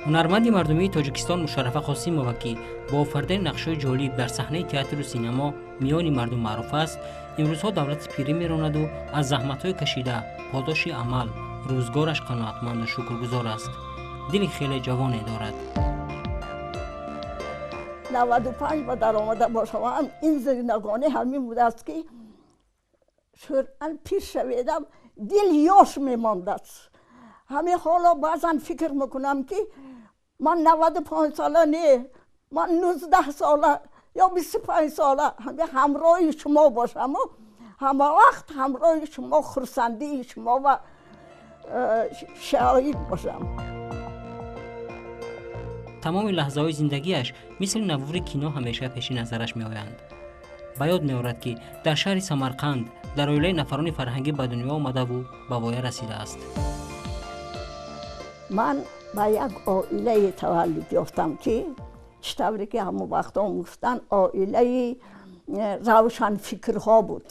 Ҳунарманди мардумии Тоҷикистон Мушаррафа Қосимова, ки бо офаридани нақшҳои ҷолиб дар саҳнаи театру синамо миёни мардум маъруф аст, имрӯзҳо давлати пирӣ меронаду аз заҳматҳои кашида, подоши амал, рӯзгораш қаноатманду шукргузор аст. Дили хеле ҷавоне дорад. 95 ба даромада бошам, ин зиндагонӣ ҳамин будааст, ки шӯран пир шаведам, дил ёш мемондааст. Ҳамин ҳоло баъзан фикр мекунам, ки ман 95 сола не, ман 19 сола ё 25 сола ҳамин ҳамроҳи шумо бошаму ҳама вақт ҳамроҳи шумо, хурсандии шумо ва шоҳид бошам. Тамоми лаҳзаҳои зиндагиаш мисли навори кино ҳамеша пеши назараш меоянд. Ба ёд меорад, ки дар шаҳри Самарқанд дар оилаи нафарони фарҳангӣ ба дунё омадаву ба воя расидааст. Ман ба як оилае таваллуд ёфтам, ки чӣ тавре ки ҳамон вақтҳо мегуфтанд, оилаи равшанфикрҳо буд.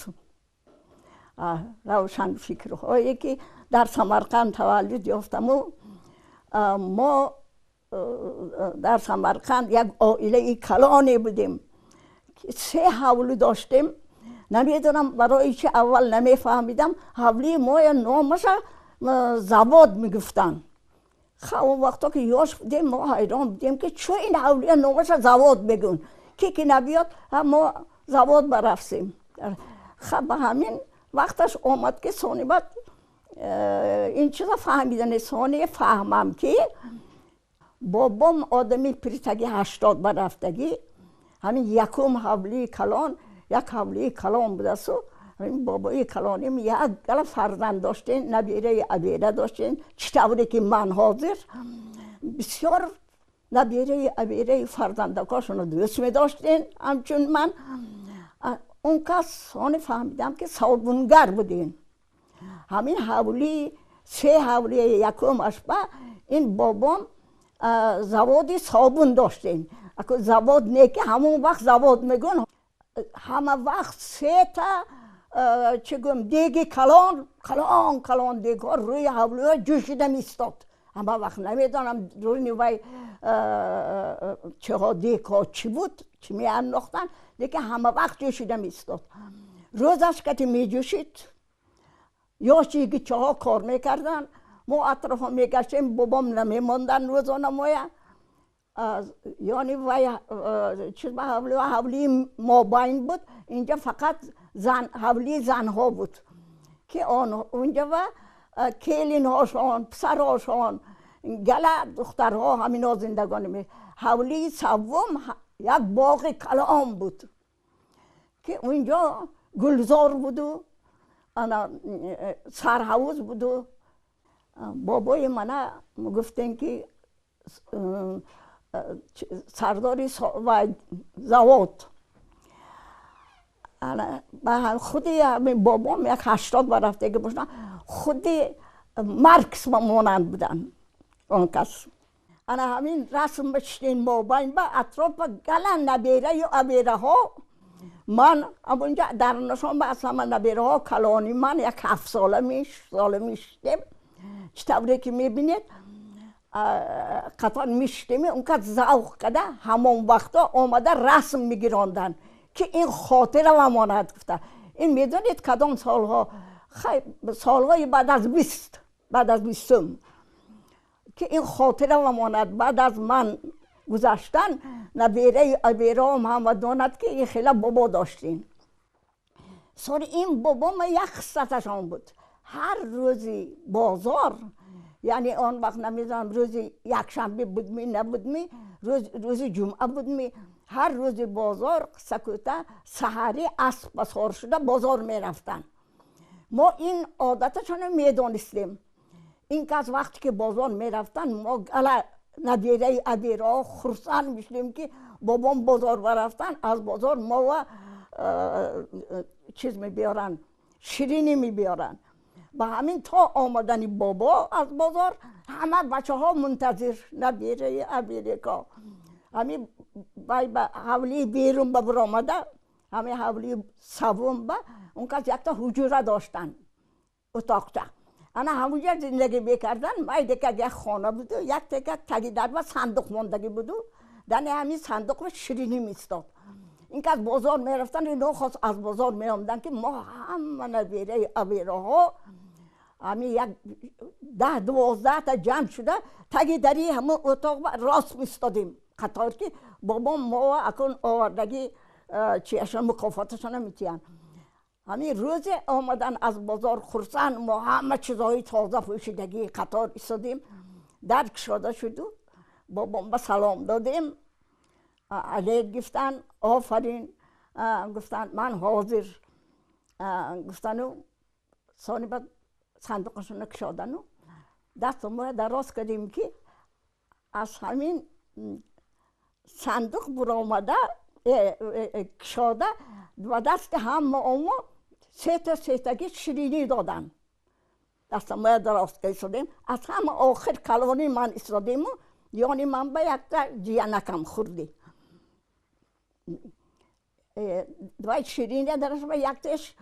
Равшанфикрҳое ки дар Самарқанд таваллуд ёфтаму мо дар Самарқанд як оилаи калоне будем, се ҳавлӣ доштем. Намедонам барои чи, аввал намефаҳмидам, ҳавлии моя номаша Завод мегуфтанд. Он вақто ки ёш будем, мо ҳайрон будем, ки чӯ ин ҳавлия номаша Завод мегӯн, ки набиёд, мо завод барафтем. Ба ҳамин вақташ омад, ки сони баъд ин чиза фаҳмидане, сони фаҳмам, ки бобом одами пиртаги, 80 барафтагӣ, ҳамин якум ҳавлии калон, як ҳавлии калон будасту ҳамин бобои калоним як гала фарзанд доштем, набираи абера доштем. Чӣ тавре ки ман ҳозир бисёр набираи абераи фарзандакошонро дӯст медоштем, ҳамчун ман. Он кас сони фаҳмидам, ки собунгар будем. Ҳамин ҳавлии се ҳавлии якумаш ба ин бобом заводи собун доштем. Завод не, ки ҳамон вақт завод мегӯн, ҳама вақт сета, чӣ гӯям, деги калон калон калон дегҳо рӯи ҳавлиҳо ҷӯшида меистод ҳама вақт. Намедонам, рӯни вай чиҳо, дегҳо чӣ буд, чӣ меандохтанд, лекин ҳама вақт ҷӯшида меистод. Рӯзаш кати меҷӯшид, ёш йигитчаҳо кор мекарданд, мо атрофо мегаштем, бобом намемонданд рӯзона моя. Ёни вай чиз ба ҳавли, ҳавлии мобайн буд, инҷа фақат зан, ҳавлии занҳо буд, ки он унҷа ва келинҳошон, писарҳошон, гала духтарҳо, ҳамино зиндагонӣ. Ҳавлии саввум як боғи калон буд, ки унҷо гулзор буду ана сарҳавуз буду. Бобои мана гуфтем, ки сардори завод. Худи бобом як 80 барафтаги бошад, худи Маркс монанд буданд он кас. Ана ҳамин расм бишитем, мобайн ба атрофа гала набераю абераҳо, ман амонҷа дар нишон ба аз ҳама набераҳо калони ман, як 7 сола, 6 сола мешитем. Чӣ тавре ки мебинед, қатор мешитем. Он кас завқ када ҳамон вақто омада расм мегиронданд, ки ин хотира мемонад гуфта. Ин медонед кадом солҳо? Хай, солҳои баъд аз 20, баъд аз 20-ум, ки ин хотира мемонад, баъд аз ман гузаштан набераи абераом ҳама донад, ки ин хела бобо доштем. Соли ин бобома як хислаташон буд: ҳар рӯзи бозор, яъне он вақт намедонам, рӯзи якшанбе будми, набудми, рӯзи ҷумъа будми, ҳар рӯзи бозор сакута саҳарӣ асп ба сор шуда бозор мерафтанд. Мо ин одаташонро медонистем. Ин кас вақте ки бозор мерафтанд, мо гала набераи абераҳо хурсанд мешудем, ки бобом бозор барафтанд, аз бозор мова чиз мебиёранд, ширинӣ мебиёранд. Ба ҳамин то омадани бобо аз бозор ҳама бачаҳо мунтазир, набераи абереко. Ҳамин вай ба ҳавлии берун ба биромада, ҳамин ҳавлии саввум ба он кас якта ҳуҷра доштанд, утоқча. Ана ҳамуҷа зиндагӣ мекардан. Майдекак як хона буду, як текак таги дарба сандуқ мондагӣ буду, дани ҳамин сандуқ ширинӣ мистод. Ин ки аз бозор мерафтан, ино хос аз бозор меомадан, ки мо ҳама набераи абераҳо ҳамин як 10-12 та ҷамъ шуда таги дари ҳамон отоқ рост мистодем қатор, ки бобом мо акун овардагӣ чиашон, мукофоташона метиҳанд. Ҳамин рӯзе омадан аз бозор хурсанд, мо ҳама чизҳои тоза пӯшидагӣ қатор истодем. Дар кушода шуду, бобом ба салом додем, алейк гуфтан, офарин гуфтан, ман ҳозир гуфтану сони баъд сандуқашона кушодану дасту моя дароз кардем, ки аз ҳамин сандуқ буромада кушода ба дасти ҳама омо сета сетаги ширинӣ додан. Дастамоя дароз истодем, аз ҳама охир калони ман истодему, ёни ман ба якта ҷиянакам хурдӣ вай шириня дараш ба якташ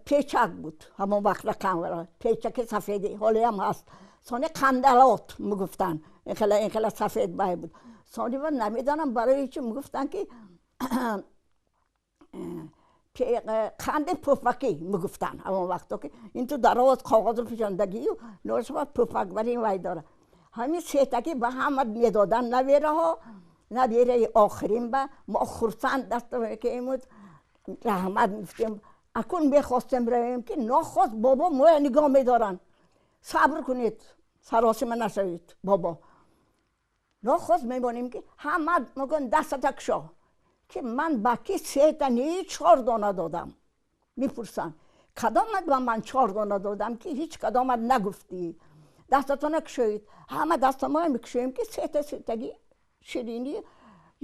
печак буд. Ҳамон вақт рақам печаки сафеди ҳолиам ҳаст, сони қандалот мегуфтанд, инхела инхела сафед бай буд. Сони ва намедонам барои чи мегуфтанд, ки қанди пуфакӣ мегуфтанд ҳамон вақто, ки ин ту дароз коғозу пӯшондагию ношава пуфак барин вай дора. Ҳамин сетакӣ ба ҳама медоданд набераҳо. Набераи охирин ба мо хурсанд дастакемуд, раҳмат мегуфтем. Акун мехостем равем, ки нохост бобо моя нигоҳ медоранд: сабр кунед, саросима нашавед, бобо. Нохост мемонем, ки ҳама мегӯянд: дастата кушо, ки ман ба ки сета не, чор дона додам. Мепурсанд: кадомат ба ман чор дона додам, ки ҳеҷ кадомат нагуфтӣ? Дастатона кушоед. Ҳама дастамоя мекушоем, ки сета сетагӣ ширинӣ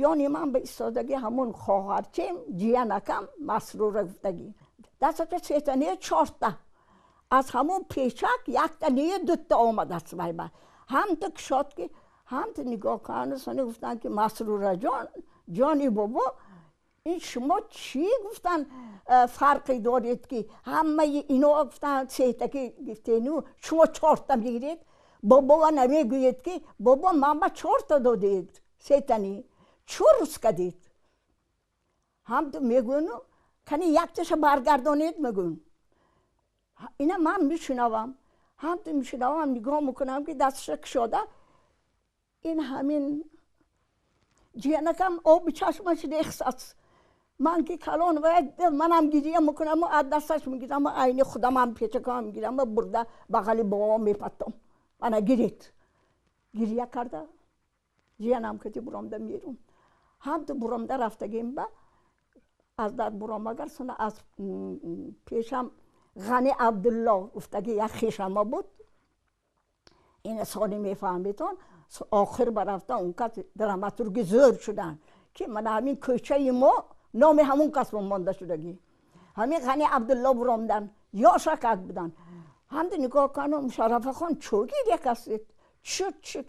ёни ман ба истодагӣ ҳамон хоҳарчем, ҷиянакам Масрура гуфтагӣ. Дастата сета не, чорта. Аз ҳамон печак якта не, дута омадааст вай ба ҳамта кушод, ки ҳамта нигоҳ карду сони гуфтанд, ки Масрураҷон, ҷони бобо, ин шумо чӣ гуфтан фарқе доред, ки ҳамаи ино гуфтан сетакӣ гифтену шумо чорта мегиред? Бобова намегӯед, ки бобо, ман ба чорта додед, сетани чӯ рӯз кардед? Ҳамту мегӯну кани якташа баргардонед, мегӯн. Ина ман мешунавам, ҳамту мешунавам, нигоҳ мекунам, ки дасташа кушода ин ҳамин ҷиянакам оби чашмаш рехт. Ман ки калон ва манам гирия мекунаму аз дасташ мегираму айни худамам печакам мегираму бурда бағали бобо мепаттом: ана гиред. Гирия карда ҷиянам кати буромда мерум. Ҳамту буромда рафтагим ба аз дар буромагар сона аз пешам Ғани Абдулло гуфтаги як хешама буд. Ин сони мефаҳмедон, охир барафта он кас драматурги зӯр шуданд, ки мана ҳамин кӯчаи мо номи ҳамон кас монда шудагӣ. Ҳамин Ғани Абдулло буромдан, ёшакак буданд. Ҳамди нигоҳ кардам: Мушаррафахон, чӯ гиря кастед, чуд чуд?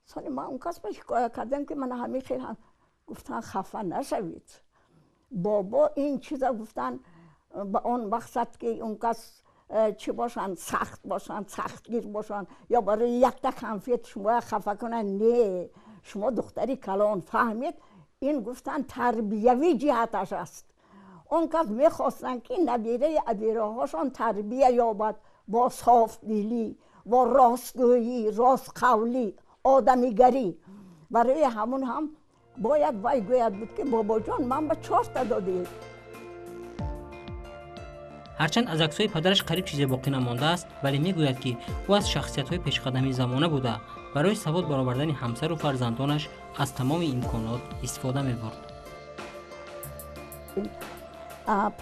Сони ман он кас ба ҳикоя кардам, ки мана ҳамин хел. Гуфтан: хафа нашавед, бобо ин чиза гуфтан ба он мақсад, ки он кас чӣ бошанд, сахт бошанд, сахтгир бошанд ё барои якта конфет шумо хафа кунанд, не, шумо духтари калон, фаҳмед, ин гуфтан тарбиявӣ ҷиҳаташ аст. Он кас мехостанд, ки набираи абераҳошон тарбия ёбад бо софдилӣ, бо ростгӯйӣ, ростқавлӣ, одамигарӣ. Барои ҳамун ҳам бояд вай гӯяд буд, ки бобоҷон, ман ба чорта додед. Ҳарчанд аз аксҳои падараш қариб чизе боқӣ намондааст, вале мегӯяд, ки ӯ аз шахсиятҳои пешқадами замона буда, барои савод баровардани ҳамсару фарзандонаш аз тамоми имконот истифода мебурд.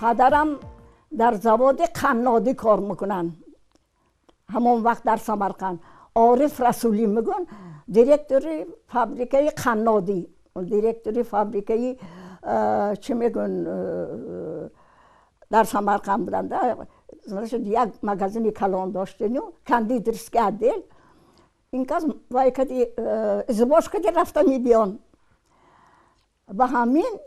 Падарам дар заводи қаннодӣ кор мекунанд ҳамон вақт дар Самарқанд. Ориф Расулӣ мегӯн, директори фабрикаи қаннодӣ, директори фабрикаи чӣ мегӯн дар Самарқанд буданд. Як магазини калон доштему, кондитерский отдел. Ин кас вай кади издивоҷ кади рафта мебиён. Ба ҳамин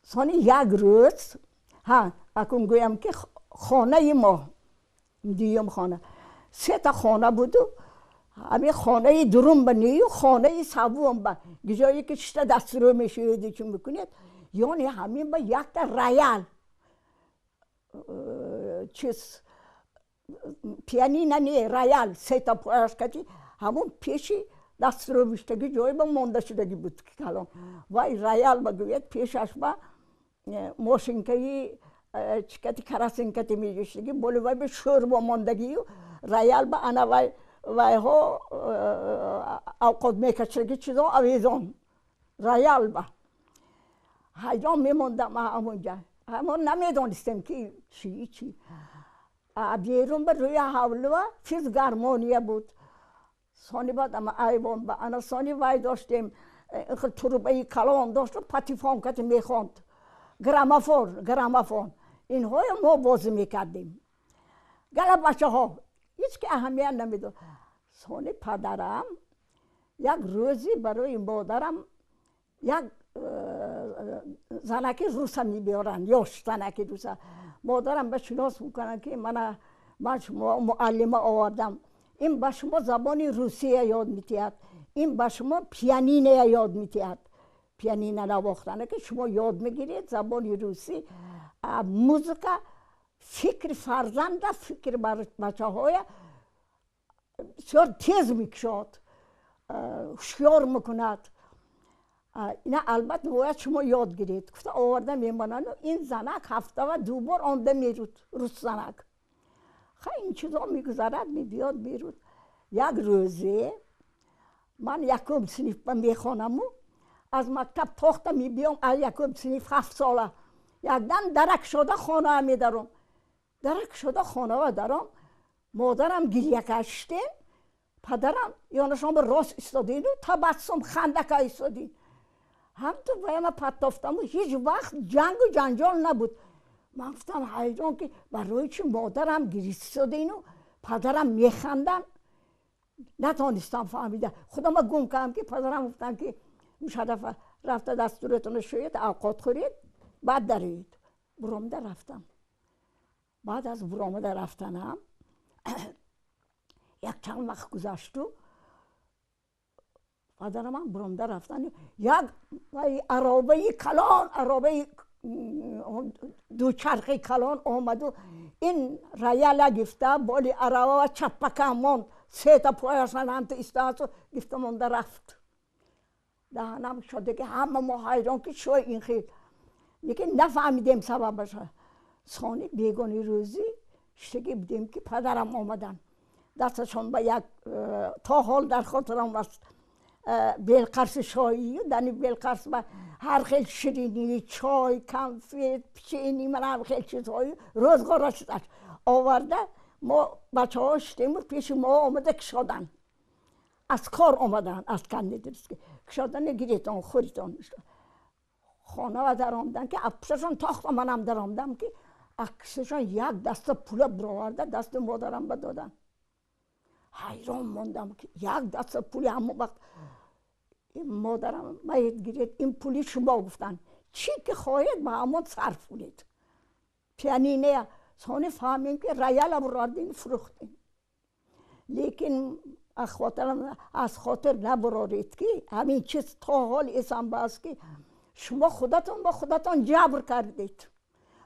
сони як рӯз ҳа акун гӯям, ки хонаи мо дуюм хона Сета хона буду, ҳамин хонаи дурум ба нею хонаи саввум ба ҷое ки шишта дастурӯ мешӯеду чӣ мекунед, ёне ҳамин ба якта роял чиз, пианина не, роял сета пояш кати ҳамон пеши дастурӯ миштаги ҷое ба монда шудагӣ буд калон. Вай роял ба гӯяд, пешаш ба мошинкаи чикати карасинкати меҷӯштагӣ, боли вай ба шӯрбо мондагию роял ба ана вай вайҳо авқот мекашаги чизо авезон роял ба ҳайрон мемондам. Ҳамонҷа мо намедонистем ки чӣ чӣ. Берун ба рӯи ҳавлува физгармония буд. Сони баъд ама айвон ба ана сони вай доштем, турбаи калон дошту патефон кати мехонд, граммофон, граммофон. Инҳоро мо бозӣ мекардем, гала бачаҳо ҳеҷ ки аҳамият намедод. Сони падарам як рӯзе барои модарам як занаки руса мебиёранд, ёш занаки руса. Модарам ба шинос мекунанд, ки мана ман шумо муаллима овардам, ин ба шумо забони русия ёд метиҳад, ин ба шумо пианиная ёд метиҳад, пианина навохтана ки шумо ёд мегиред, забони русӣ, музыка фикри фарзанда, фикри бачаҳоя бисёр тез мекушод, ҳушёр мекунад. Ина албатта бояд шумо ёд гиред, гуфта оварда мемонану ин занак ҳафтава дубор омда меруд, рус занак. Хай, ин чизо мегузарад, мебиёд, меруд. Як рӯзе ман якум синиф ба мехонаму аз мактаб тохта мебиём, аз якум синиф, 7 сола. Якдам дарак шода хонаа медаром, дарак шода хонава даром, модарам гиря каштем, падарам ёнашон ба рост истодину табассум хандака истодин. Ҳамту ваяма паттофтаму ҳеҷ вақт ҷангу ҷанҷол набуд. Ман гуфтам ҳайрон, ки барои чи модарам гиристодину падарам механданд? Натонистам фаҳмида, худама гум кардам, ки падарам гуфтам, ки Мушаррафа, рафта дастуратонро шӯед, авқот хӯред, баъд дароед. Буромада рафтам. Баъд аз буромада рафтанам як чанд вақт гузашту падарамам буромада рафтан, як аробаи калон, аробаи дучархи калон омаду ин рояла гифта, боли арава чаппака монд, сета пояшан ҳамту истаасу гифта монда рафт. Даҳанам шода, ки ҳама мо ҳайрон, ки чӯ ин хел, лекин нафаҳмидем сабабаша. Сони бегони рӯзӣ штаги будем, ки падарам омадан, дасташон ба як то ҳол дар хотирам аст, белқарси шоию дани белқарс ба ҳар хел ширинӣ, чой, конфет, печени, ман ҳар хел чизҳою рӯзғора шудаш оварда. Мо бачаҳо шудему пеши мо омада кишодан, аз кор омадан, аз кондитерский кишодани, гиритон, хӯритон. Хонава даромадан, ки пушташон тохта манам даромадам, ки аксашон як даста пула бироварда дасти модарам ба додан. Ҳайрон мондам, ки як даста пули ҳамон вақт. Модарам маед гиред, ин пули шумо, гуфтанд, чӣ ки хоҳед ба ҳамон сарф кунед, пианинея. Сони фаҳмем, ки рояла бурардем, фурӯхтем. Лекин аз хотир набуроред, ки ҳамин чиз то ҳол эсам бааст, ки шумо худатон ба худатон ҷабр кардед.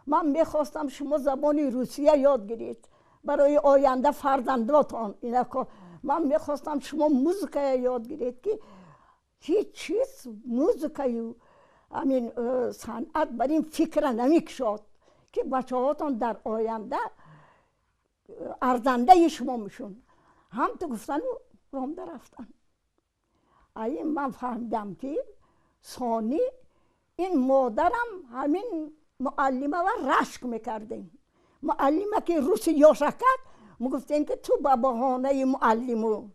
Ман мехостам шумо забони русия ёд гиред барои оянда фарзандотон. Ман мехостам шумо музыкая ёд гиред, ки ҳеҷ чиз музыкаю ҳамин санъат бар ин фикра намекушод, ки бачаҳотон дар оянда арзандаи шумо мешун. Ҳамту гуфтану ромда рафтан. Ин ман фаҳмидам, ки сони ин модарам ҳамин муаллимава рашк мекардем. Муаллима ки руси ёша кард, мегуфтем, ки ту ба баҳонаи муаллиму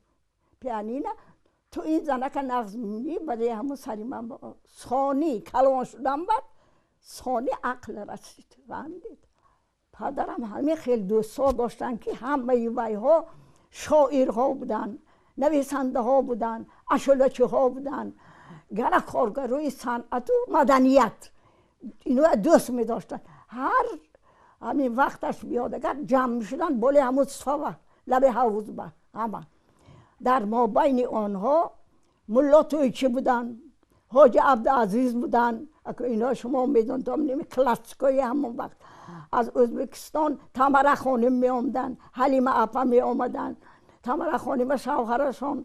пианина ту ин занака нағз мебинӣ. Барои ҳамун сари ман сони калон шудам, баъд сони ақл расид, фаҳмидед. Падарам ҳамин хел дӯстҳо доштанд, ки ҳамаи вайҳо шоирҳо буданд, нависандаҳо буданд, ашулачиҳо буданд, гара коргарои санъату маданият. Ино дӯст медоштанд. Ҳар ҳамин вақташ биёд, агар ҷамъ мешуданд болои ҳамун софа. Лаби ҳавз ба ҳама. Дар мобайни онҳо мулло Тӯйчӣ буданд, ҳоҷи Абдуазиз буданд. Инҳо шумо медонед, классикои ҳамон вақт. Аз Ӯзбекистон Тамара хоним меомаданд, Ҳалима апа меомаданд. Тамара хоним шавҳарашон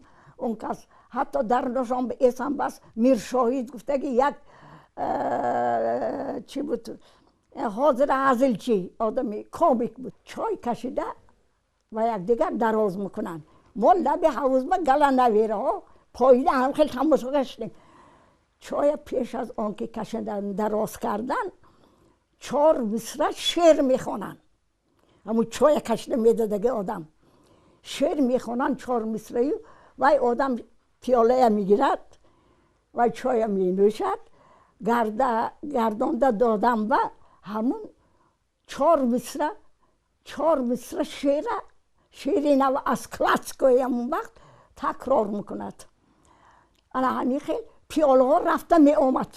он кас ҳатто дарнашон ба эсам бас Миршоҳид гуфтаги як чӣ буд, ҳозир ҳазилчи одами комик буд. Чой кашида ва якдигар дароз мекунанд. Мо лаби ҳавз ба гала навераҳо поида ҳам хел тамошо гаштем. Чоя пеш аз он ки кашидан дароз кардан 4 мисра шеър мехонанд. Ҳамун чоя кашида медодаги одам шеър мехонанд 4 мисраю, вай одам пиёлая мегирад, вай чоя менӯшад, гардонда додам ба ҳамун 4 мисра, 4 мисра шеъра, шеъри нав аз классикои ҳамун вақт такрор мекунад. Ана ҳамин хел пиёлаҳо рафта меомад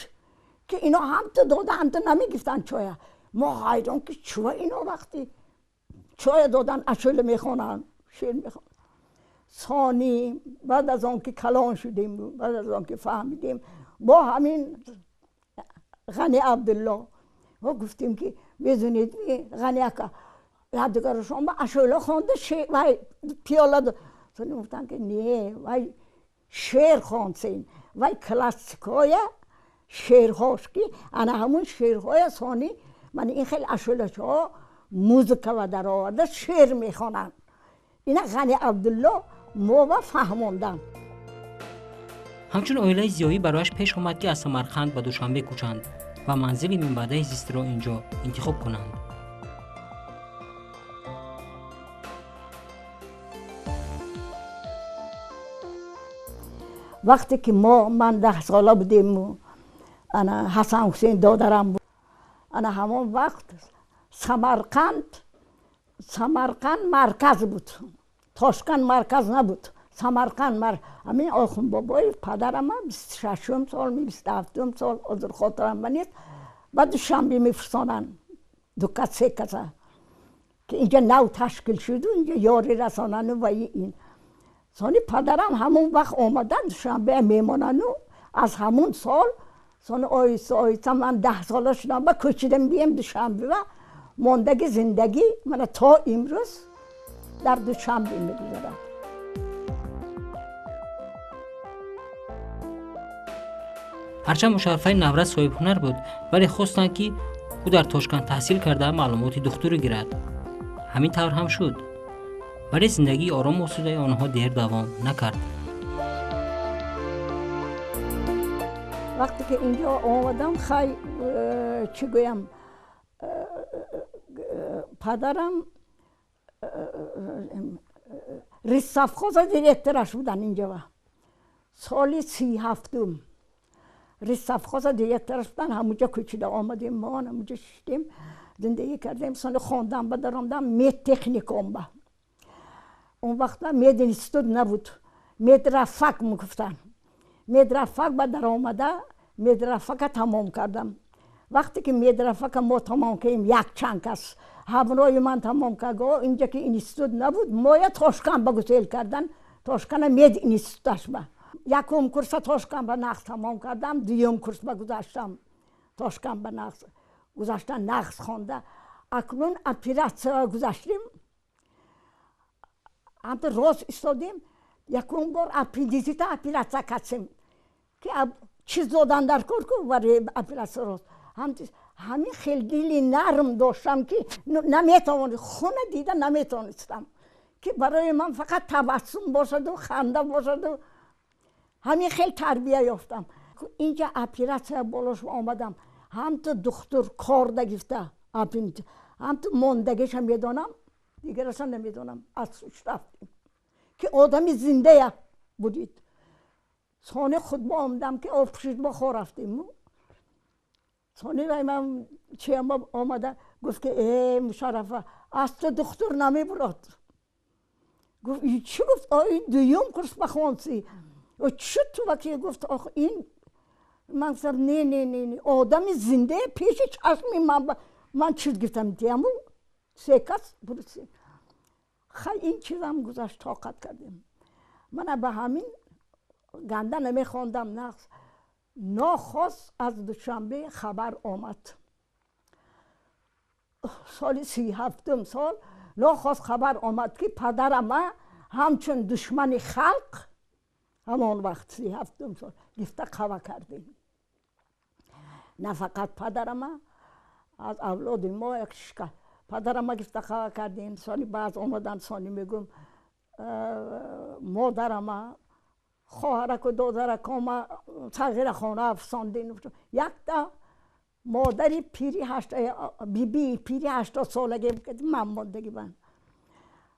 ки ино ҳамту дода ҳамту намегирифтанд чоя. Мо ҳайрон ки чува ино вақти чоя додан ашӯла мехонанд, шеър мехонанд. Сони баъд аз он ки калон шудем, баъд аз он ки фаҳмидем, бо ҳамин Ғани Абдулло мо гуфтем ки медонед Ғани ака якдигарашон ба ашӯла хонда вай пиёла. Сони гуфтанд ки не, вай шеър хондсен, вай классикоя шеърҳош ки ана ҳамун шеърҳоя сони ман ин хел ашӯлачаҳо музыка ва дароварда шеър мехонанд. Ина Ғани Абдулло мо ба фаҳмонданд. Ҳамчун оилаи зиёӣ барояш пеш омад ки аз Самарқанд ба Душанбе кӯчанд ва манзили минбаъдаи зистро инҷо интихоб кунанд. Вақте ки мо ман 10 сола будем, ана Ҳасан Ҳусейн додарам буд, ана ҳамон вақт Самарқанд марказ буд, Тошканд марказ набуд. Самарқанд ҳамин Охунбобоев падарама 26-ум сол, 27-ум сол, ҳозир хотирам ба нест, ба Душанбе мефирсонанд 2 кас 3 каса ки инҷа нав ташкил шуду инҷа ёрӣ расонану ва ин. Сони падарам ҳамон вақт омадан Душанбе мемонану аз ҳамон сол сони оҳиста оҳиста ман 10 сола шудам ба кӯчидам бием Душанбе ва мондаги зиндагӣ мана то имрӯз дар Душанбе мегузарад. Ҳарчанд Мушаррафаи наврас соҳибҳунар буд, вале хостанд ки ӯ дар Тошканд таҳсил карда маълумоти духтурӣ гирад. Ҳамин тавр ҳам шуд, вале зиндагии орому осудаи онҳо дер давом накард. Вақте ки инҷо омадам, хай чӣ гӯям, падарам рissовхоза директораш буданд инҷо. Соли 37-ум рissовхоза директораш буданд, ҳамунҷо кӯчида омадем, мо ҳамунҷо шиштем, зиндагӣ кардем. Соли хондан ба даромадам медтехникум ба. Он вақта мединститут набуд, медрафак мегуфтанд. Медрафак ба даромада медрафака тамом кардам. Вақте ки медрафака мо тамом кардем, якчанд кас ҳамроҳи ман тамом кард, инҷа ки институт набуд, моя Тошканд ба гусел кардан, Тошканда мединституташ ба. Якум курса Тошканд ба нақс тамом кардам, дуюм курс ба гузаштам, Тошканд ба нақс гузаштан, нақс хонда. Акнун оператсия гузаштем, ҳамто рост истодем, якум бор аппендисита оператсия кардем ки чиз додан дар кор ку барои оператсия рост. Ҳамин хел дили нарм доштам ки наметавонист, хуна дида наметавонистам ки барои ман фақат табассум бошаду ханда бошаду. Ҳамин хел тарбия ёфтам. Инҷа оператсия болош омадам, ҳамту духтур корда гирифта, ҳамту мондагиша медонам, дигараша намедонам. Аз суш рафтем ки одами зиндая будид. Сони худ ба омадам ки обпӯшид ба хор рафтем. Сони вай ман чиам омада гуфт ки э Мушаррафа, аз ту духтур намебурад. Гуфт чӣ гуфт? Ин дуюм курс ба хонси. Чӣ ту ваки гуфт ох ин. Ман гуфтам не не не не, одами зиндая пеши чашми ман ман чиз гирифтам дияму се кас бурси. Хай, ин чизам гузашт, тоқат кардем. Мана ба ҳамин ганда намехондам нағз. Нохост аз Душанбе хабар омад. Соли 37-ум сол нохост хабар омад, ки падарама ҳамчун душмани халқ ҳамон вақт, 37-ум сол, гифта қава кардем. На фақат падарама, аз авлоди мо як шика падарама гифта қава кардем. Сони баъз омадан, сони мегӯм, модарама, хоҳараку додаракома сағирахона афсондем. Якта модари пири, бибии пири 80 солаги ман мондагӣ бан.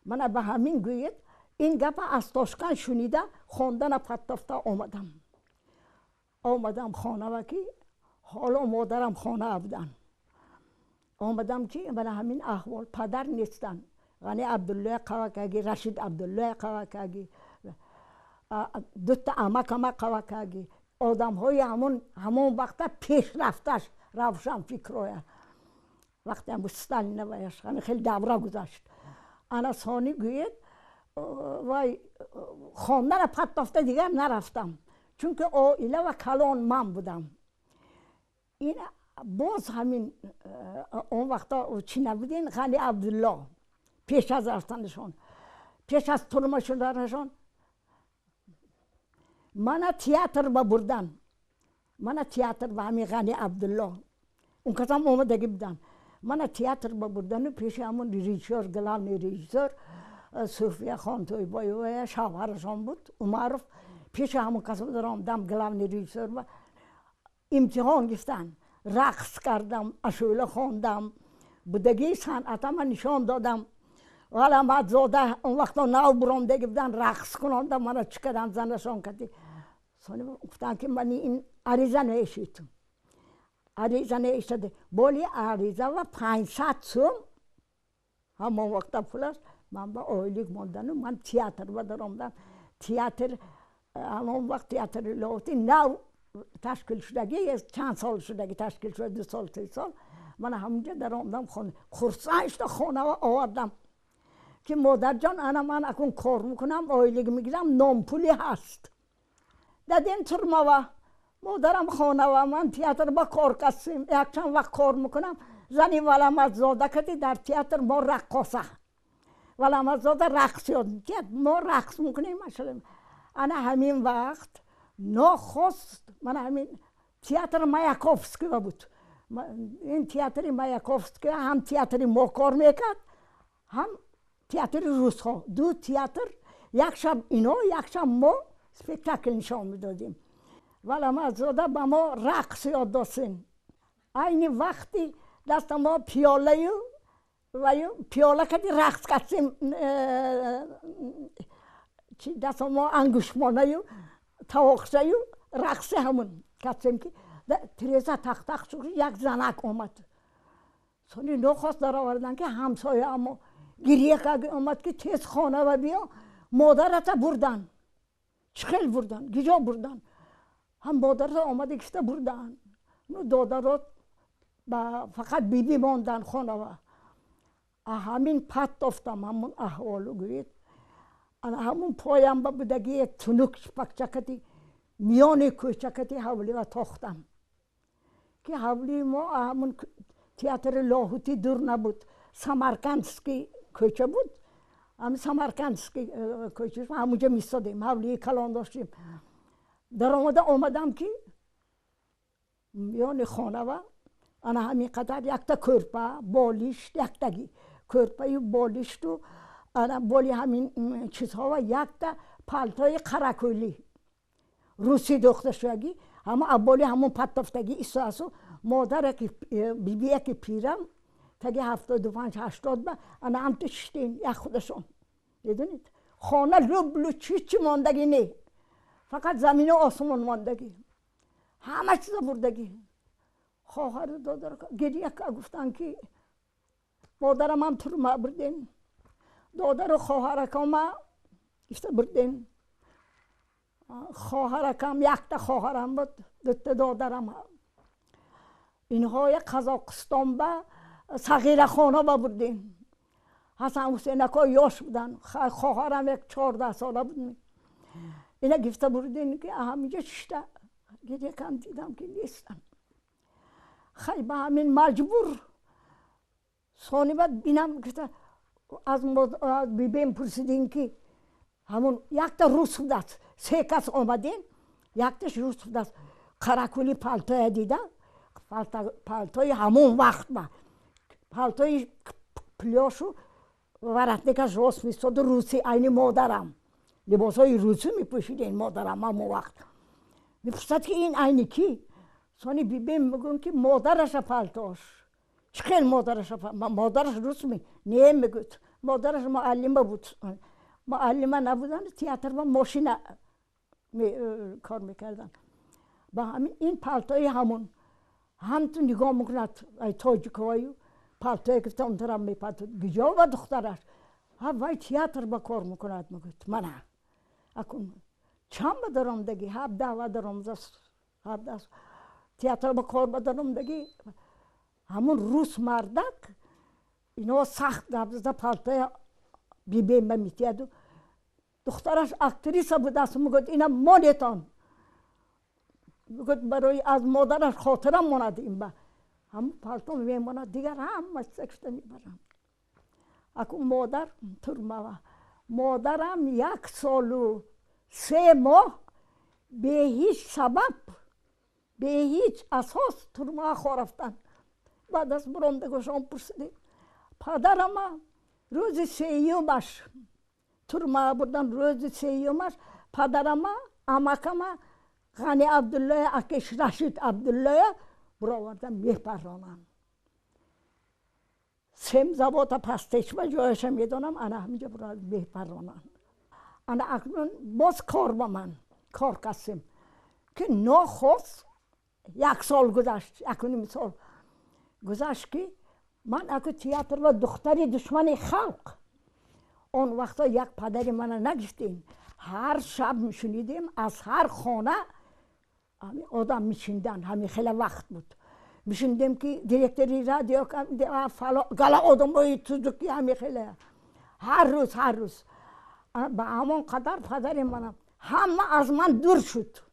Мана ба ҳамин гӯед, ин гапа аз Тошканд шунида, хондана паттофта омадам. Омадам хонава, ки ҳоло модарам хона буданд. Омадам, ки мана ҳамин аҳвол, падар нестанд, Ғани Абдуллоя қавакаги, Рашид Абдуллоя қавакаги, дута амакама қавакаги, одамҳои ҳамон вақта пешрафташ, равшанфикроя. Вақте ҳам Сталина ваяш хеле давра гузашт. Ана сони гӯед, вай хондана паттофта дигар нарафтам, чунки оила ва калон ман будам. Ин боз ҳамин он вақта чӣ набудин, Ғани Абдулло пеш аз рафтанашон, пеш аз турма шуданашон, мана театр ба бурдан. Мана театр ба ҳамин Ғани Абдулло, он касам омадагӣ буданд. Мана театр ба бурдану пеши ҳамон режиссёр, главный режиссёр Суфия Хонтойбоева, шавҳарашон буд Умаров, пеши ҳамон кас даромадам. Главный режиссёр ба имтиҳон гирифтанд. Рақс кардам, ашӯла хондам, будагии санъатама нишон додам. Ғаламатзода он вақто нав буромдаги буданд, рақс кунонда мана чӣ кардам, занашон кади. Сони гуфтанд, ки мани ин ариза навишед. Ариза навиштаде, боли ариза ва 500 сум ҳамон вақта пулаш ман ба ойлик мондану ман театр ба даромадам. Театр ҳамон вақт театри Лоҳутӣ нав ташкил шудагӣ, чанд сол шудагӣ ташкил шуда, 2 сол, 3 сол. Ман ҳамунҷа даромадам, хурсанд шуда хонава овардам, ки модарҷон, ана ман акун кор мекунам, ойлик мегирам, нонпулӣ ҳаст. Дадем турмава, модарам хонава, ман театр ба кор кастем, якчанд вақт кор мекунам. Зани Валаматзода кади дар театр мо раққоса, Валаматзода рақс ёд медиҳад, мо рақс мекунем. Ана ҳамин вақт нохост мана ҳамин театр Маяковского буд. Ин театри Маяковский ҳам театри мо кор мекард, ҳам театри русҳо. Ду театр, як шаб ино, як шаб мо спектакл нишон медодем. Валаматзода ба мо рақс ёд досем. Айни вақти даста мо пиёлаю ваю пиёла кади рақс кардем, даста мо ангуштмонаю тавоқчаю рақси ҳамун кардем, ки тиреза тақ-тақ шуд, як занак омад. Сони нохост даровардан, ки ҳамсоя амо гирия кард, омад, ки тез хонава биё, модарата бурдан. Чӣ хел бурдан, гиҷо бурдан? Ҳам модарата омада гифта бурдан. Ну додарот ба фақат биби мондан хонава. Ҳамин паттофтам ҳамун аҳволу гӯед. Ана ҳамун поям ба будагии тунук пакчакати миёни кӯчакати ҳавлива тохтам, ки ҳавлии мо ҳамун театри Лоҳутӣ дур набуд, Самаркандский кӯча буд. Ҳами Самаркандский кӯча, ҳамунҷа мистодем, ҳавлии калон доштем. Даромада омадам, ки миёни хонава ана ҳамин қадар якта кӯрпа, болишт, яктаги кӯрпаю болишту ана боли ҳамин чизҳова якта палтои қаракӯлӣ русӣ дӯхта шудагӣ, ҳама аболи ҳамон паттофтагӣ исоасу. Модараки бибияки пирам таги 75, 80 ба ана ҳамту шиштем, як худашон. Медонед, хона лублу чичи мондагӣ не, фақат замину осмон мондагӣ, ҳама чиза бурдагӣ. Хоҳару додар гирия гуфтанд, ки модарамам турма бурдем, додару хоҳаракома гифта бурдем. Хоҳаракам, якта хоҳарам буд, дута додарам, инҳоя Қазоқистон ба сағирахона ба бурдем. Ҳасан Ҳусейнако ёш буданд, хоҳарам як 14 сола буд. Ина гирифта бурдем, ки ҳаминҷо шишта гиря кам дидам, ки нестам. Хай, ба ҳамин маҷбур сони баъд бинам гирифта аз бибем пурсидем, ки ҳамун якта рус будааст, се кас омадем, якташ рус будааст, қаракули палтоя дида, палтои ҳамон вақт ба палтои плёшу воротникаш рост мистоду руси, айни модарам либосҳои русӣ мепӯшидем, модарам ҳамон вақт. Мепурсад, ки ин айни кӣ? Сони бибем мегӯем, ки модараша палтош чӣ хел модараша, модараш рус ми не, мегӯд, модараш муаллима буд, муаллима набудан, театр ба мошина кор мекардан. Ба ҳамин ин палтои ҳамун ҳамту нигоҳ мекунад, ай тоҷикою палтое гирифта он тараф мепартод, гиҷо ба духтараш ҳа, вай театр ба кор мекунад, мегӯд. Мана акун чанд ба даромадагӣ, 17 ва даромадааст, 17 театр ба кор ба даромадагӣ. Ҳамун рус мардак ино сахт гап зада, палтоя бибем ба метияду, духтараш актриса будааст, мегӯяд, ина монетон, мегӯяд, барои аз модараш хотира монад, ин ба ҳамун палто мемонад, дигар ҳама чиза гирифта мебаранд. Акун модар турмава, модарам як солу 3 моҳ бе ҳеҷ сабаб, бе ҳеҷ асос турмаа хорафтанд. Баъд аз буромдагошон пурсидем, падарама рӯзи сеюмаш турмаа бурдан, рӯзи сеюмаш падарама амакама Ғани Абдуллоя, акеш Рашид Абдуллоя буровардан мепарронанд. Семзавода пастечма ҷояша медонам, ана ҳаминҷо мепарронанд. Ана акнун боз кор ба ман кор кастем, ки нохост як сол гузашт, якуним сол гузашт, ки ман аку театр ва духтари душмани халқ. Он вақто як падари мана нагирифтем, ҳар шаб мешунидем, аз ҳар хона одам мечинданд, ҳамин хеле вақт буд, мешунидем, ки директори радио гала одамои тузуки, ҳамин хеле ҳар рӯз, ҳар рӯз. Ба ҳамон қадар падари манам ҳама аз ман дур шуд,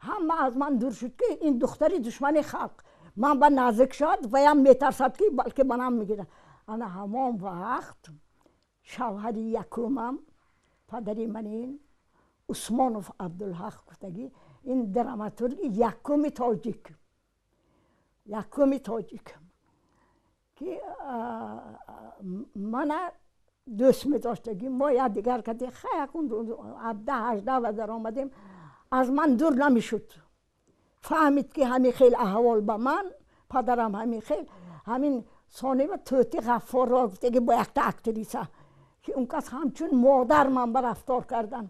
ҳама аз ман дур шуд, ки ин духтари душмани халқ ман ба наздик шавад, ваям метарсад, ки балки манам мегирад. Ана ҳамон вақт шавҳари якумам, падари манин Усмонов Абдулҳақ гуфтагӣ, ин драматурги якуми тоҷик, якуми тоҷик, ки мана дӯст медоштагӣ, мо якдигар кардем, хаякун 17-18 ва даромадем, аз ман дур намешуд. Фаҳмид, ки ҳамин хел аҳвол ба ман, падарам ҳамин хел ҳамин сонива Тӯти Ғаффорро гуфтагӣ бо якта актриса, ки он кас ҳамчун модар ман ба рафтор кардан.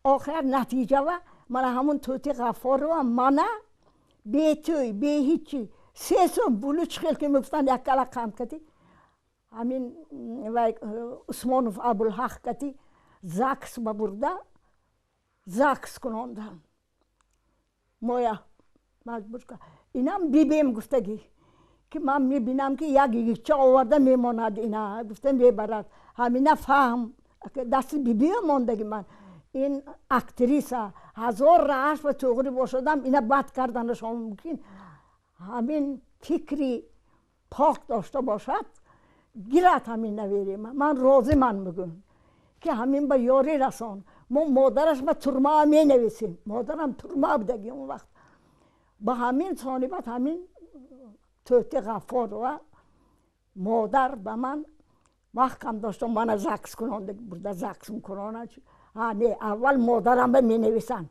Охир натиҷава мана ҳамун Тӯти Ғаффорова мана бетӯй, беҳичи, 3 сом булу чӣ хел ки мегуфтанд, як кала қанд кати ҳамин вай Усмонов Абулҳақ кати ЗАГС ба бурда ЗАГС кунондан моя маҷбур. Инам бибем гуфтагӣ, ки ман мебинам, ки як йигитча оварда мемонад, ина гуфта мебарад, ҳамина фаҳм дасти бибиё мондаги. Ман ин актриса ҳазор раҳаш ва туғри бошадам, ина бад карданашон мумкин, ҳамин фикри пок дошта бошад, гирад ҳамин наверима, ман розӣ. Ман мегӯям, ки ҳамин ба ёрӣ расон, мо модараш ба турма менависем, модарам турма будаги он вақт. Ба ҳамин сонибат ҳамин Тӯти Ғаффорова модар ба ман вақт доштам, мана ЗАГС кунонда бурда ЗАГС кунона. Не, аввал модарам ба менависанд,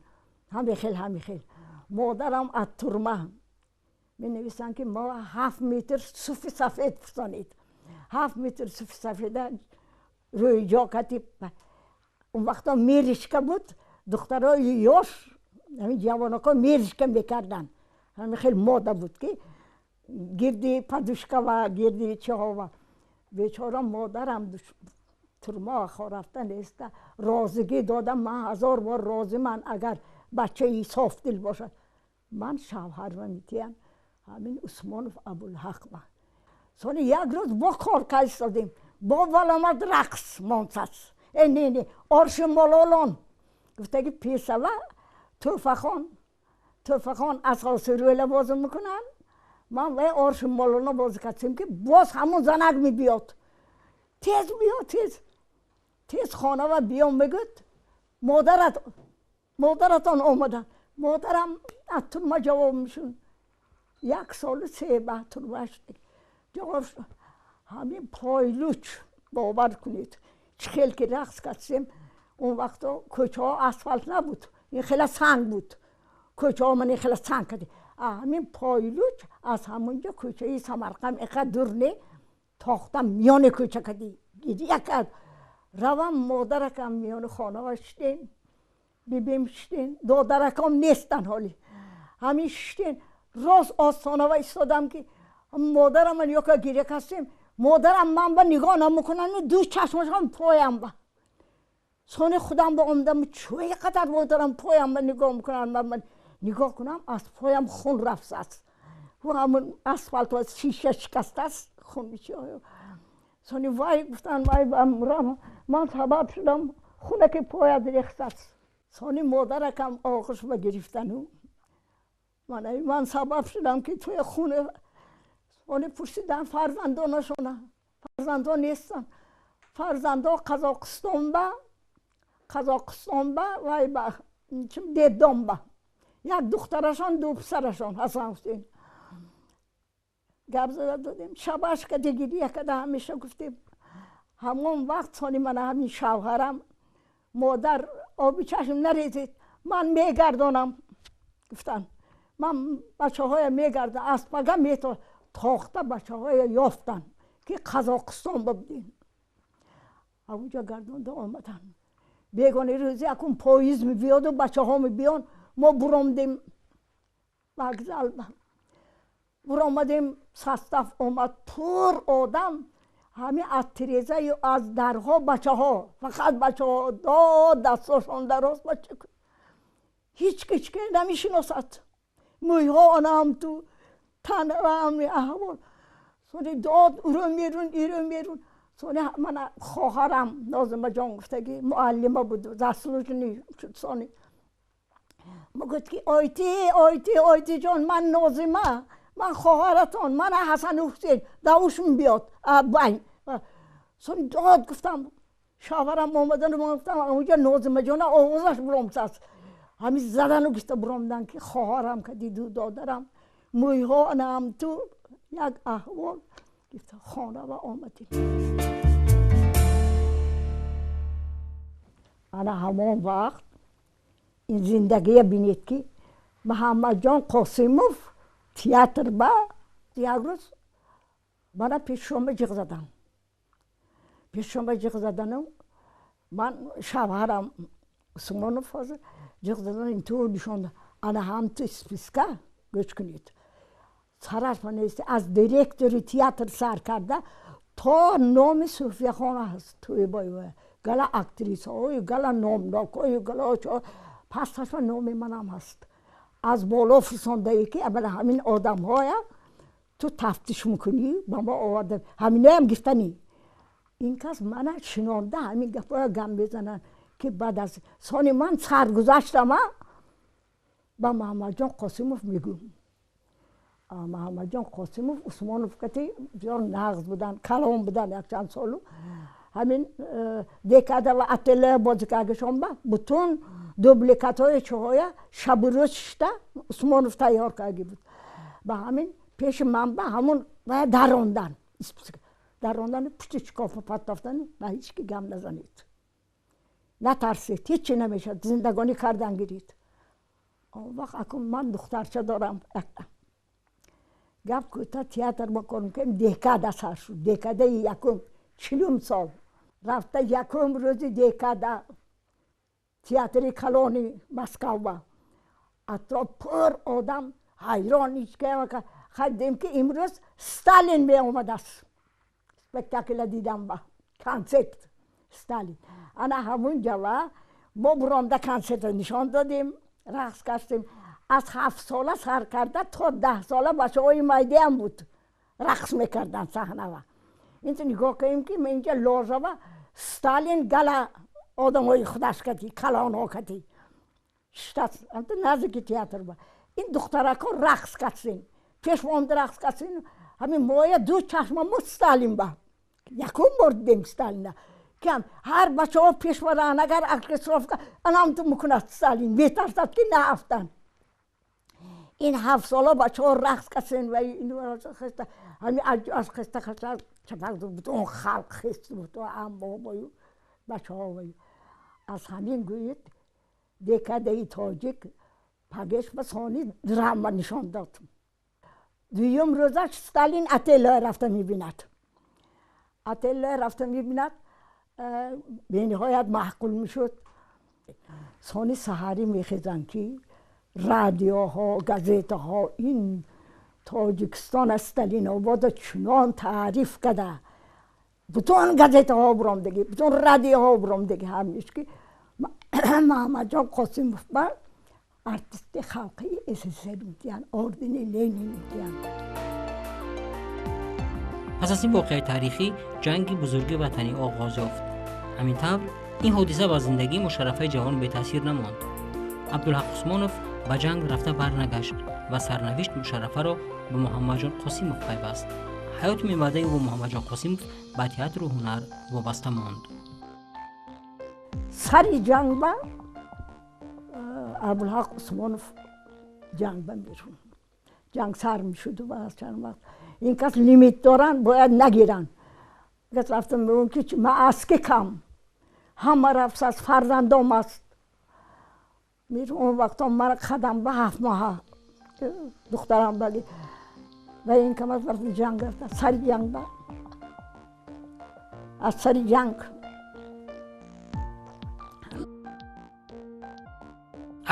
ҳами хел, ҳами хел модарам аз турма менависанд, ки мо 7 метр суфи сафед фурсонед. 7 метр суфи сафеда рӯи ҷо кати, он вақто меришка буд, духтарои ёш, ҳамин ҷавонако меришка мекарданд, ҳами хел мода буд, ки гирди подушка ва гирди чиҳова. Бечора модарам турма рафта неста, розигӣ додам, ман ҳазор бор розӣ, ман агар бачаи софдил бошад, ман шавҳарва метиҳам ҳамин Усмонов Абулҳақва. Соли як рӯз бо кор кайстодем. Бо валамад рақс монсас. Э не не орши мололон. Гуфтаги пьесава Тӯҳфахон асоси рӯла бозӣ мекунанд. Ман вай орши мололон бозӣ кардем ки боз ҳамон занак мебиёд. Тез биё, тез. Тез хонава биё мегӯд. Модаратон омада. Модарам аз турма ҷавоб мешуд. 1 сол 3 моҳ турма шуд. Ҷавоб шуд. Ҳамин пойлуч бовар кунед. Чӣ хел ки рақс кардем, он вақто кӯчаҳо асфалт набуд. Ин хеле санг буд. Кӯчаҳо ман ин хеле санг кардем. Ҳамин пойлуч аз ҳамонҷо кӯчаи Самарқанд инқадр дур не, тохтам миёни кӯча кардем. Як равам модаракам миёни хонава шудем, бибим шудем, додаракам нестанд ҳоли. Ҳамин шудем, рост остонава истодам ки модарам ёка гиря кастем. Модарам ман ба нигоҳ намекунанд, ду чашмашам поям ба. Сони худам ба омадам, чӯи қадар модарам поям ба нигоҳ мекунанд, ман нигоҳ кунам, аз поям хун рафтааст. Ҳамон асфалт шиша шикастааст, хун мечояд. Сони вай гуфтанд, вай ман сабаб шудам, хуне ки пояд рехтааст. Сони модаракам оғӯш ба гирифтану ман сабаб шудам ки туи хуне. Сони пурсидан фарзандонашона. Фарзандон нестанд. Фарзандо Қазоқистон ба вай ба деддом ба. Як духтарашон, ду писарашон Ҳасан Ҳусейн. Гап зада додем. Шабаш каде гирия када ҳамеша гуфтем. Ҳамон вақт сони мана ҳамин шавҳарам модар оби чашм нарезед, ман мегардонам гуфтанд. Ман бачаҳоя мегардам, аз пага мето тохта бачаҳоя ёфтанд ки Қазоқистон будем. Ҳамонҷо гардонда омаданд. Бегони рӯзе акун поезд мебиёду бачаҳо мебиён, мо буромдем вокзал. Буромадем, состав омад, пур одам, ҳамин аз тирезаю аз дарҳо бачаҳо, фақат бачаҳо, дод дастошон дароз бача. Ҳеҷ кичке намешиносад. Мӯйҳо онам ту танам аҳвол. Сони дод уро мерун, иро мерун. Сони мана хоҳарам Нозимаҷон гуфтаги муаллима буд, заслуженный шуд. Сони мегӯфт ки ойти, ойти, ойтиҷон, ман Нозима, ман хоҳаратон, мана Ҳасан Ҳусейн, давушм биёд байн. Сони дод гуфтам, шавҳарам омадану ман гуфтам онҷо Нозимаҷона овозаш буромсааст. Ҳамин задану гуфта буромдан ки хоҳарам кади ду додарам, мӯйҳо анам ту як аҳвол гуфта хонава омадем. Ана ҳамон вақт ин зиндагия бинед ки Муҳаммадҷон Қосимов театр ба як рӯз мана пешшома ҷиғ задам. Пешшома ҷиғ задану ман шавҳарам Усмонов ҳозир ҷиғ задан ин ту нишонда. Ана ҳам ту списка гӯш кунед. Сараш манести аз директори театр сар карда то номи Суфияхона ҳаст туи бой гала актрисаҳою гала номнокҳою гала пасташва номи манам ҳаст. Аз боло фирсондае ки аввала ҳамин одамҳоя ту тафтиш мекунӣ, ба мо оварда ҳаминоям гирифтанӣ. Ин кас мана шинонда ҳамин гапҳоя гам мезананд ки баъд аз сони ман саргузаштама ба Муҳаммадҷон Қосимов мегӯм. Муҳаммадҷон Қосимов Усмонов кати бисёр нағз буданд, калон буданд якчанд солу. Ҳамин декада ва ателе бозӣ кардашон ба бутун дубликатҳои чоҳоя шабу рӯз шишта Усмонов тайёр карда буд. Ба ҳамин пеши ман ба ҳамон дарондан, дарондан пушти шкофа партофтан ба ҳеҷ ки гам назанед. Натарсед, ҳеҷ намешавад, зиндагонӣ кардан гиред. Он вақт акун ман духтарча дорам. Гап кӯта театр мо кор мекардем, декада сар шуд, декадаи якум, 40 сол. Рафта якум рӯзи декада театри калони Москва. Атроф пур одам ҳайрон ҳеҷ хайдем ки имрӯз Сталин меомадааст. Спектакла дидам ба концерт Сталин. Ана ҳамун ҷава мо буромда концертро нишон додем, рақс кардем. Аз 7 сола сар карда то 10 сола бачаҳои майдиам буд, рақс мекарданд саҳнава. Инҷо нигоҳ кардем, ки инҷа ложава Сталин гала одамои худаш кати, калонҳо кати. Шитаст, наздики театр ба. Ин духтарако рақс кардсин. Пеш омда рақс кардсин. Ҳамин моя ду чашмамо Сталин ба. Якум бор дидем Сталина. Кам ҳар бачаҳо пеш баранд, агар оркестровка анам ту мекунад Сталин, метарсад ки наафтанд. Ин 7 сола бачаҳо рақс кардсин ва ҳамин аз хеста хеста чапак бутун халқ хест, бутун амбобою бачаҳо. Аз ҳамин гӯед декадаи тоҷик пагеш ба сони драма нишон дод. Дуюм рӯзаш Сталин Отелло рафта мебинад. Отелло рафта мебинад, бениҳоят маъқул мешуд. Сони саҳарӣ мехезанд, ки радиоҳо, газетаҳо ин Тоҷикистон аз Сталинобода чунон таъриф карда, бутун газетаҳо буромдагӣ, бутун радиоҳо буромдагӣ, ҳамиш ки Маҳаммадҷон Қосимов ба артисти халқии СССР медиҳанд, ордени Ленин медиҳанд. Пас аз ин воқеаи таърихӣ ҷанги бузурги ватанӣ оғоз ёфт. Ҳамин тавр ин ҳодиса ба зиндагии Мушаррафаи ҷавон бетаъсир намонд. Абдулҳақ Усмонов ба ҷанг рафта барнагашт ва сарнавишт Мушаррафаро ба Муҳаммадҷон Қосимов пайваст. Ҳаёти минбаъдаи ӯ бо Муҳаммадҷон Қосимов ба театру ҳунар вобаста монд. Сари ҷанг ба Абдулҳақ Усмонов ҷанг ба мерун. Ҷанг сар мешуду ба аз чанд вақт ин кас лимит доранд, бояд нагиранд. Кас рафтам мегӯям, ки ман аз ки кам, ҳама рафт аст, фарзандом аст. Мер он вақтҳо ман қадам ба 7 моҳа духтарам бали ва ин кам аз вақти ҷанг рафта сари ҷанг ба аз сари ҷанг.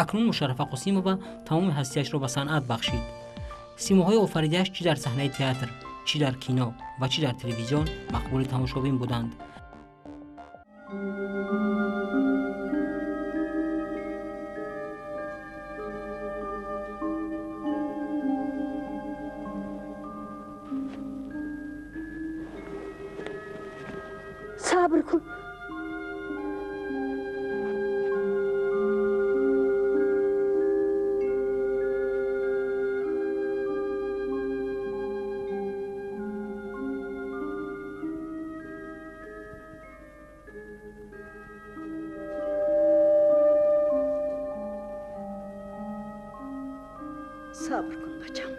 Акнун Мушаррафа Қосимова тамоми ҳастиашро ба санъат бахшид. Симоҳои офаридааш чӣ дар саҳнаи театр, чӣ дар кино ва чӣ дар телевизион мақбули тамошобин буданд. Сабр кун. Сабр кун, бачам.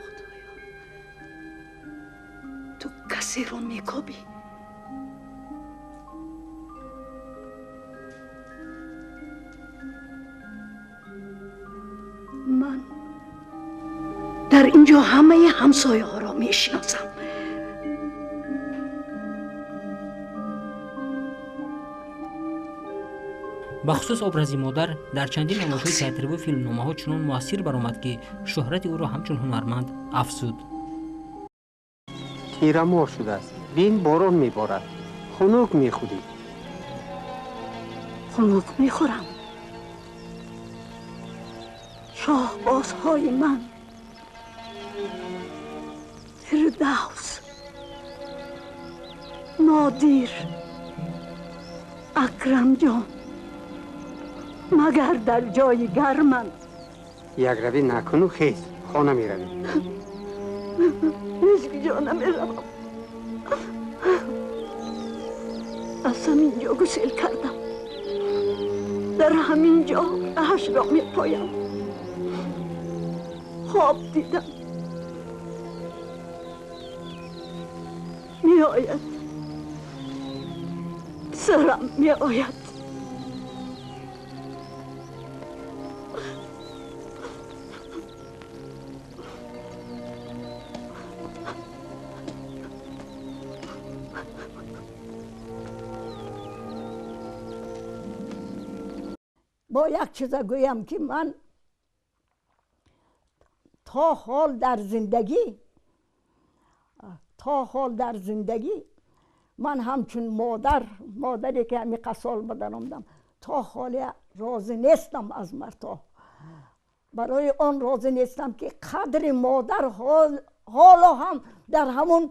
Худоё, ту касеро мекобӣ. Ман дар инҷо ҳамаи ҳамсояҳоро мешиносам. Бахусус образи модар дар чандин намоишҳои театриву филмномаҳо чунон муассир баромад, ки шӯҳрати ӯро ҳамчун ҳунарманд афзуд. Тирамоҳ шудааст, бин, борон меборад, хунук мехӯрӣ. Хунук мехӯрам. Шоҳбозҳои ман, Фирдавс, Нодир, Акрамҷон магар дар ҷои гарманд? Якравӣ накуну хез, хона меравӣ. Ҳеҷ ҷо намеравам. Аз ҳамин ҷо гусел кардам, дар ҳамин ҷо раҳашро мепоям. Хоб дидам, меояд, сарам меояд. Бо як чиза гӯям, ки ман то ҳол дар зиндагӣ То ҳол дар зиндагӣ ман ҳамчун модар, модаре ки ҳамин қасол ба даромадам, то ҳоле розӣ нестам аз мардҳо. Барои он розӣ нестам ки қадри модар ҳоло ҳам дар ҳамон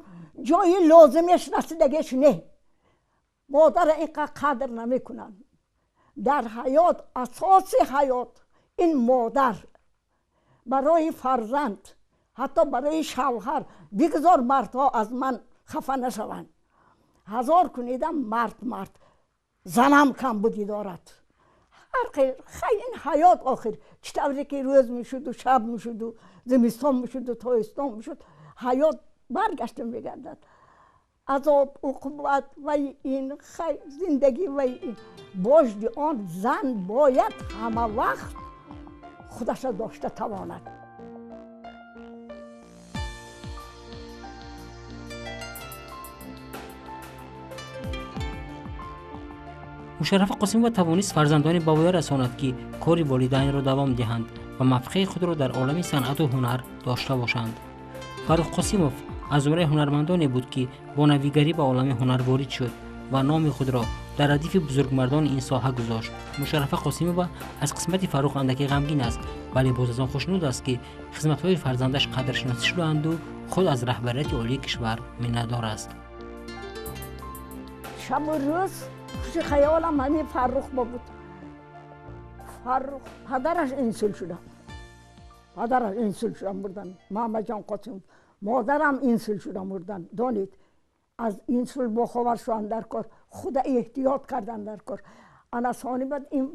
ҷои лозимаш расидагиш не. Модарро инқадр қадр намекунанд. Дар ҳаёт асоси ҳаёт ин модар барои фарзанд, ҳатто барои шавҳар. Бигзор мардҳо аз ман хафа нашаванд. Ҳазор кунидам мард мард, занам камбудӣ дорад. Ҳар хай ин ҳаёт охир чӣ тавре ки рӯз мешуду шаб мешуду зимистон мешуду тобистон мешуд, ҳаёт баргашта мегардад. Азоб, уқубат ва ин хай зиндагӣ ва ин божди он зан бояд ҳама вақт худаша дошта тавонад. Мушаррафа Қосимова тавонист фарзандони ба воя расонад, ки кори волидайнро давом диҳанд ва мавқеи худро дар олами санъату ҳунар дошта бошанд. Фаррух Қосимов аз зумраи ҳунармандоне буд, ки бо навигарӣ ба олами ҳунар ворид шуд ва номи худро дар радифи бузургмардони ин соҳа гузошт. Мушаррафа Қосимова аз қисмати Фаррух андаке ғамгин аст, вале боз аз он хушнуд аст, ки хизматҳои фарзандаш қадршиносӣ шудаанду худ аз раҳбарияти олии кишвар миннатдор аст. Шабу рӯз хуши хаёлам ҳамин Фаррух буд. Фаррух падараш инсулт шуда, падараш инсулт шуда мурдан, Муҳаммадҷон Қосимов. Модарам инсулт шуда мурдан. Донед, аз инсулт бохабар шудан дар кор, худа эҳтиёт кардан дар кор. Ана сони баъд ин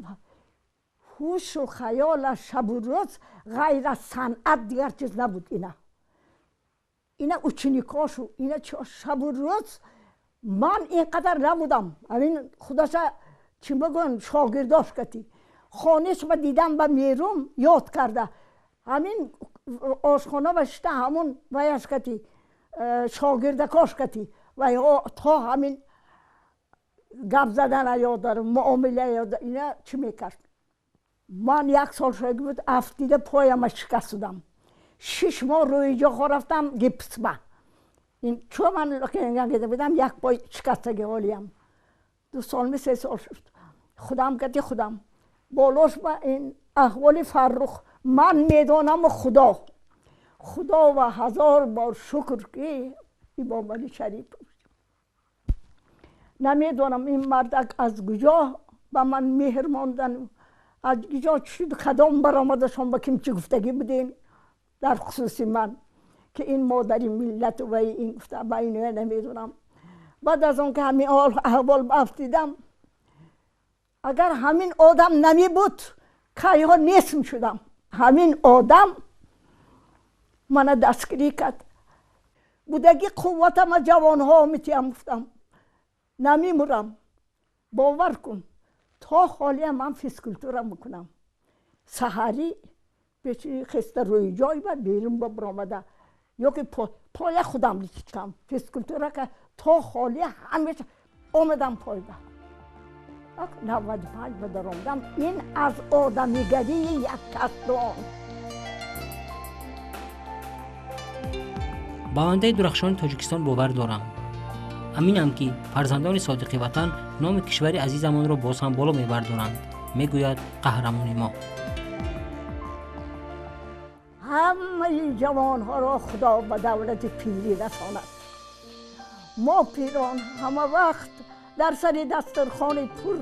ҳушу хаёлаш шабу рӯз ғайр аз санъат дигар чиз набуд. Ина ученикошу ина шабу рӯз ман инқадар набудам. Ҳамин худаша чӣ бигӯям, шогирдош кати хониш ба дидам ба мерум ёд карда, ҳамин ошхона ба шита ҳамон ваяш кати шогирдакош кати ва то ҳамин гап задана ёд дорам, муомила ёд, ина чӣ мекард. Ман як сол шоги буд, афтида пояма шикастудам. 6 моҳ рӯи ҷо рафтам гипсба. Ин чун ман гида будам, як пой шикастаги ҳолиям. 2 сол ми 3 сол шуд. Худам кати худам. Болош ба ин аҳволи Фаррух ман медонаму Худо. Худо ва ҳазор бор шукр ки Имомалӣ Шарипов. Намедонам ин мардак аз куҷо ба ман меҳр мондан, аз куҷо шуд, кадом баромадашон ба ким чӣ гуфтагӣ будем дар хусуси ман, ки ин модари миллат ва ин гуфта ба ин намедонам. Баъд аз он ки ҳамин аҳвол афтидам, агар ҳамин одам намебуд, кайҳо нест мешудам. Ҳамин одам мана дастгирӣ кард. Будаги қувватама ҷавонҳо метиям, гуфтам намемурам, бовар кун, то ҳолия ман физкультура мекунам. Саҳарӣ пеши хеста рӯи ҷой ба берун ба баромада ё ки поя худам личкам физкультура ка то ҳолия ҳамеша омадам пойба. 95 ба даромадам. Ин аз одамигарии як касдон. Ба ояндаи дурахшони Тоҷикистон бовар дорам. Аминам, ки фарзандони содиқи ватан номи кишвари азизамонро боз ҳам боло мебардоранд, мегӯяд қаҳрамони мо. Ҳамаи ҷавонҳоро Худо ба давлати пирӣ расонад. Мо пирон ҳама вақт дар сари дастархони пур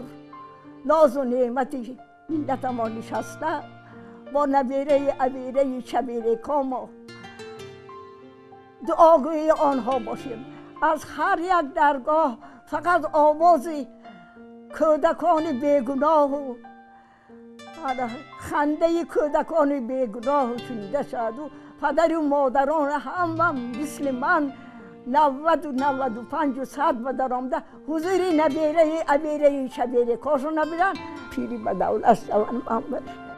нозу неъмати миллатамон нишаста, бо набераи абераи шаберекомо дуогӯи онҳо бошем. Аз ҳар як даргоҳ фақат овози кӯдакони бегуноҳу хандаи кӯдакони бегуноҳу шунида шаваду падару модарон ҳама мисли ман 90, 95, 100 ба даромада ҳузури набераи абераи шаберекошо набиранд, пири ба давлат шаванд.